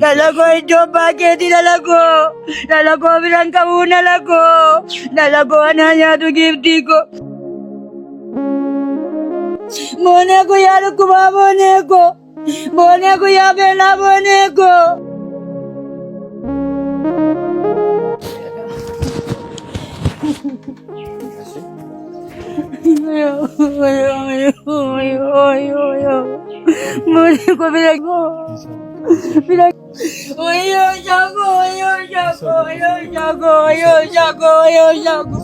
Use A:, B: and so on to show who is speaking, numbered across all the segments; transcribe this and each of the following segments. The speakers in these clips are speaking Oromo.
A: Dhala koo iddoo abbaa keetii dhala koo. Dhala koo biran qabuu dhala koo. Dhala koo anaa nyaatu giiftii koo. Boonee guyyaa dhukkubaa boonee koo. Boonee guyyaa beelaa boonee koo. Boonee koo bira koo. Bira. Wayyoo jaakoo wayyoo jaakoo wayyoo jaakoo wayyoo jaakoo wayyoo jaakoo.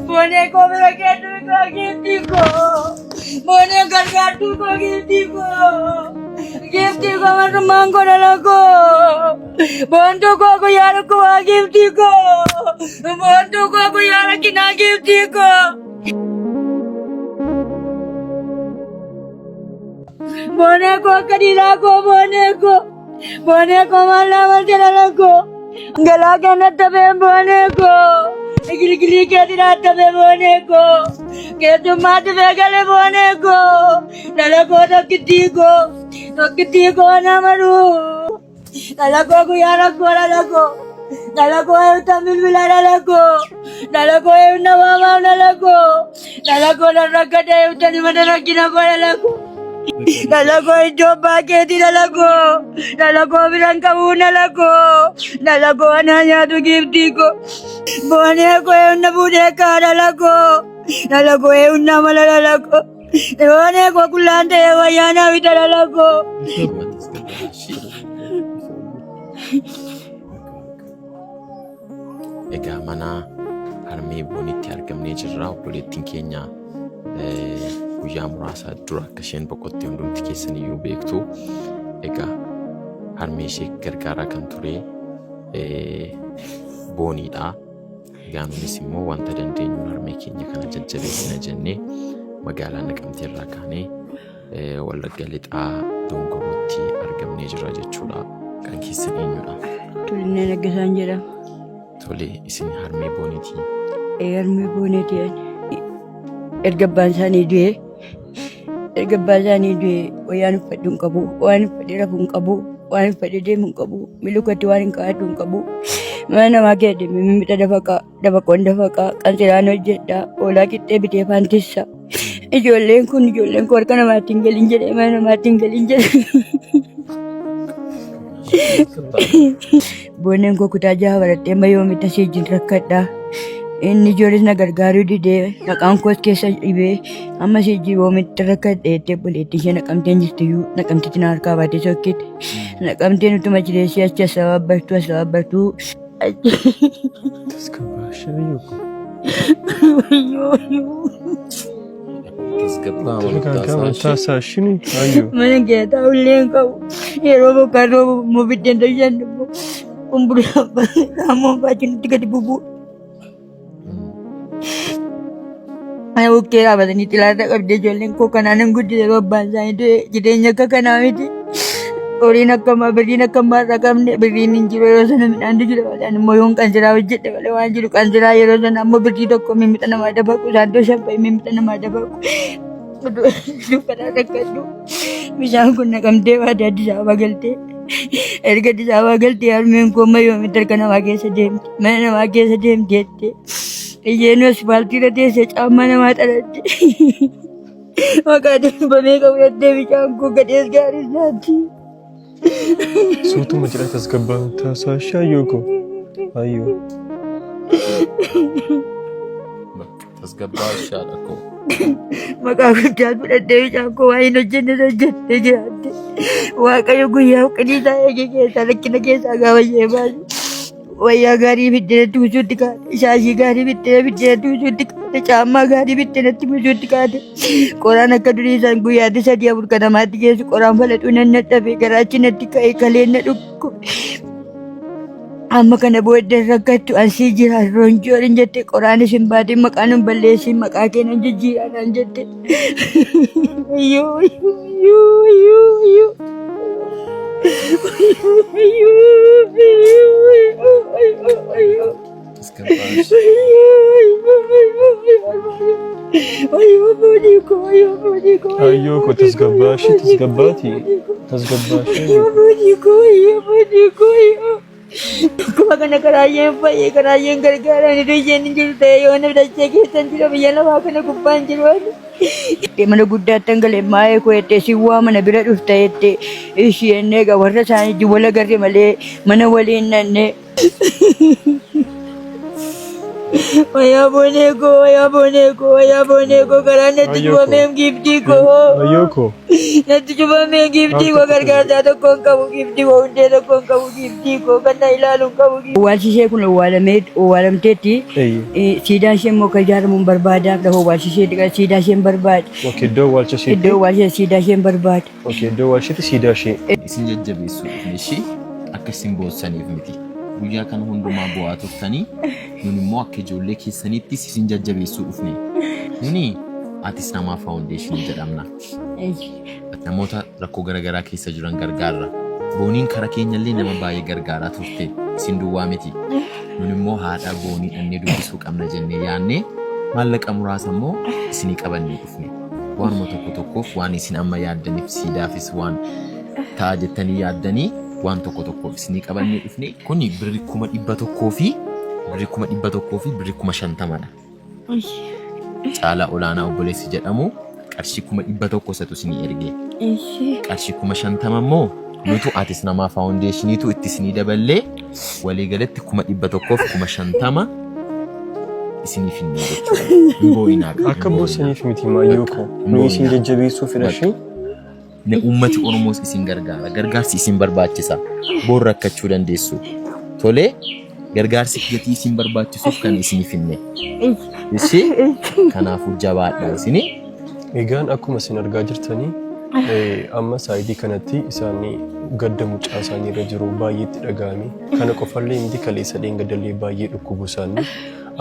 A: Boonee koo bira keetu koo giiftii koo. Boonee gargaartuu koo giiftii koo. Giiftii koo marrummaan koo dhala koo. Boontuu koo guyyaa dhukkubaa giiftii koo. Boontuu koo guyyaa rakkinaa giiftii koo. Boonee koo akka dhiiraa koo boonee koo. Boonee koo maal naa malte dhala koo. Galaa kanatti hafeen boonee koo. Gilgilii keetti naatti hafee boonee koo. Keessummaa dhufee gale boonee koo. Dhala koo tokkittii koo. Tokkittii koo nama dhuu. Dhala koo guyyaa rakkoo dhala koo. Dhala koo eewwan bilbila dhala koo. Dhala koo eewwan waamaam dhala koo. Dhala koo nan rakkata eewwan mana rakkina koo dhala koo. Dhala koo iddoo abbaa keetii dhala koo. Dhala koo biran qabuu dhala koo. Dhala koo anaa nyaatu giiftii koo. Boonee koo eewwan fuudhee kaa dhala koo. Dhala koo eewwan mala dhala koo. Boonee koo qullaan ta'ee wayyaa naa bita dhala koo.
B: Egaa mana harmee boonitti argamnee jirra. Obboleettiin keenya guyyaa muraasa dura akka isheen boqotte hundumti keessan iyyuu beektu. Egaa harmee ishee gargaaraa kan ture booniidha. Egaa nunis immoo wanta dandeenyuun harmee keenya kana jajjabeessina jennee magaalaa Naqamtee irraa kaanee Wallagga Lixaa Dongorootti argamnee jirra jechuudha. Kan keessan eenyudha?
A: Tulinnee Naggasaan jedhama.
B: Tole, isin harmee booniitii?
A: Ee, harmee booneeti ani. Erga abbaan isaanii du'ee erga abbaan isaanii du'ee wayyaan uffadhu hin qabu, waan uffadhee rafu hin qabu, waan uffadhee deemu hin qabu, milukatti waan hin kaa'adhu hin qabu. Mana namaa keessa deemee mimmixa dafaqaa, dafaqoon dafaqaa, qansiraan hojjedha, hoolaa qixxee bitee afaan tissa. Ijoolleen kun ijoolleen kun harka namaatti hin galin jedhee mana namaatti hin galin jedhee. Booneen koo kutaa jaha baradhee amma yoomitti asii wajjin rakkadha. Inni ijoolles na gargaaruu didee maqaan koos keessa dhibee amma asii wajjin yoomitti rakkadhe jettee obboleettii ishee naqamteen jirtiyyuu naqamtitti na harkaa baatee sokkite. Naqamteen utuma jireessee achi as sababbartuu as sababbartuu. Mana kee taa'ullee hin qabu. Yeroo bokkaan roobu immoo biddeen tolchan immoo kumburaa raammoon baachuu nutti gadi bubu'u. Mana bukkee dhaabatanii xilaata qabdee ijoolleen koo kanaan hin guddise yeroo abbaan isaanii du'e jireenya akka kanaa miti. Horiin akka ammaa birriin akka ammaa irraa qabne birriin hin jiru yeroo sana midhaantu jira malee ani immoo yoon qansiraa hojjedhe malee waan jiru qansiraa yeroo sana ammoo birrii tokko mimmixa namaa dabaqu isaan toshan fa'i mimmixa namaa dabaqu. Dukkanaa rakkadhu bishaan kun naqamtee baatee Addis Ababa galtee erga Addis Ababa galtee harmeen koo amma yoomitti harka namaa keessa deemti mana namaa keessa deemti jettee isheen asfaaltii irra teessee caammaa namaa xalatte. Maqaa darbamee qabu bishaan koo gadhees gaariis naatti.
C: Suutuma jedha tasgabbaa taasaa shaayyoo koo. Ayyoo.
B: Tasgabbaa shaadha koo.
A: Maqaa guddaa fudhadhee bishaan koo waa hin hojjenne hojjettee jiraatte. Waaqayyo guyyaa qiniisaa eegee keessaa rakkina keessaa gaafa ishee baase. Wayyaa gaarii biddeenatti buusuutti kaate, shaashii gaarii biddeen biddeenatti buusuutti kaate, caammaa gaarii biddeenatti buusuutti kaate. Qoraan akka durii isaan guyyaatti sadii afur kan namaatti geessu qoraan falaxuu nan dadhabe garaachi natti ka'e kaleen na dhukkube. Amma kana booddee rakkattu ansii jira ronjoon jette qoraan isin baatee maqaan hin balleessin maqaa kee nan jijjiiraa naan jette. Iyyuu iyyuu iyyuu iyyuu. Wayyoo boonii koo wayyoo boonii koo.
C: Ayyoo koo tasgabbaashii tasgabbaati. Tasgabbaashii.
A: Wayyoo boonii koo wayyoo boonii koo wayyoo. Dhukkuba kana karaayyeen fayyee karaayyeen gargaaraan iddoo isheen hin jiru ta'e yoo nama dachee keessa hin jiru biyya lafaa kana gubbaa hin jiru. Mana guddaatti hangalee maayee koo jettee si waa mana bira dhufta jettee ishii jennee egaa warra isaanii wajjin wal agarre malee mana waliin dhannee. Wayaa boonee koo wayaa boonee koo wayaa boonee koo karaan natti
C: Ayyoo koo.
A: cufameem giiftii koo.
C: Ayyoo koo.
A: Natti cufamee giiftii koo gargaarsaa tokko hin qabu giiftii koo hundee tokko hin qabu giiftii koo kan na ilaalu hin qabu. Owwaalchi ishee kun owwaalamee owwaalamteetti.
C: Eeyyee.
A: Siidaan ishee immoo akka ijaaramu hin barbaada. Lafa owwaalchi ishee siidaa ishee hin barbaada.
C: Okay, iddoo awwaalcha isheetti.
A: Iddoo owwaalcha ishee siidaa ishee hin barbaada.
C: Okay, iddoo awwaalcha siidaa ishee.
B: Isin jajjabeessuu dhufne ishii akka isin boossaniif miti. Guyyaa kana hundumaa bo'aa turtanii nun immoo akka ijoollee keessaniittis isin jajjabeessuu dhufne. Nuni Atis Namaa Faawundeeshinii jedhamna. Namoota rakkoo garaagaraa keessa jiran gargaarra. Booniin kara keenyallee nama baay'ee gargaaraa turte. Isin duwwaa miti. Nun immoo haadha boonii dhannee dubbisuu qabna jennee yaannee maallaqa muraasa immoo isinii qabannee dhufne. Waanuma tokko tokkoof waan isin amma yaaddaniif siidaafis waan ta'a jettanii yaaddanii waan tokko tokkoof isinii qabannee dhufne. Kuni birri 100,000 fi birri 100,000 fi birri 50,000dha. Caalaa Olaanaa obboleessi jedhamu qarshii 100,000 isatu isinii erge. Qarshii 50,000 immoo nutu Atis Namaa Faawundeeshiniitu itti isinii daballee waliigalatti 150,000 isinii finnee jechuudha. Hin boo'inaa gaa,
C: Akka
B: hin boo'inaa.
C: boossaniif miti maayyoo koo.
B: Hin
C: Nuyi isin
B: boo'inaa.
C: jajjabeessuu fedha ishee.
B: Ne uummati Oromoos isin gargaara. Gargaarsi isin barbaachisa. Boor rakkachuu dandeessu. Tolee, gargaarsi gatii isin barbaachisuuf kan isiniif finne. Ishee kanaafuu jabaadha isini.
C: Egaan akkuma isin argaa jirtanii amma saayidii kanatti isaan gadda mucaa isaanii irra jiru baay'ee itti dhaga'ame. Kana qofallee miti kaleessa dheengadallee baay'ee dhukkubu isaanii.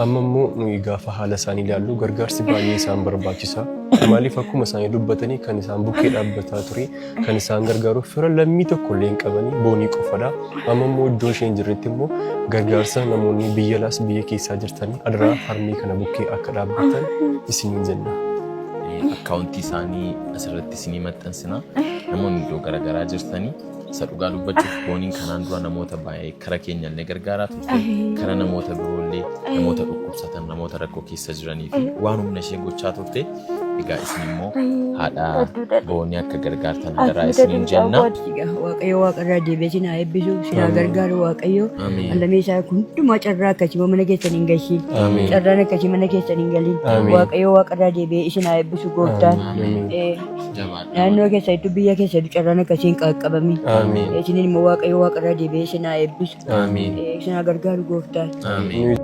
C: Amma immoo nuyi gaafa haala isaanii ilaallu gargaarsi baay'ee isaan barbaachisa. Maaliif akkuma isaanii dubbatanii kan isaan bukkee dhaabbataa ture kan isaan gargaaru fira lammii tokko illee hin qabanii boonii qofadha. Amma immoo iddoo isheen jirretti immoo gargaarsa namoonni biyya alaas biyya keessaa jirtanii adaraa harmee kana bukkee akka dhaabbatan isiniin jenna.
B: Akkaawuntii isaanii asirratti isinii maxxansina. Namoonni iddoo garaagaraa jirtanii isa dhugaa dubbachuuf booniin kanaan dura namoota baay'ee kara keenyallee gargaaraa turte. Kara namoota biroollee namoota dhukkubsatan namoota rakkoo keessa jiranii fi waan humna ishee gochaa turte. Egaa isin immoo haadha boonii akka gargaartan hadaraa isiniin jenna.
A: Waaqayyo waaqarraa deebi'ee sin haa eebbisu, sin haa gargaaru Waaqayyo.
B: Ameen.
A: Allamee isaa hundumaa carraa akkasii mana keessan hin gashiin.
C: Ameen.
A: Carraan akkasii mana keessan hin galin.
C: Ameen.
A: Waaqayyo waaqarraa deebi'ee isin haa eebbisu gooftaan.
C: Ameen.
B: Jabaadhaa.
A: Naannoo keessattuu biyya keessattuu carraan akkasii hin qaqqabamin.
C: Ameen.
A: Isiniin immoo Waaqayyo waaqarraa deebi'ee isin haa eebbisu.
C: Ameen.
A: Isin haa gargaaru gooftaan.
B: Ameen.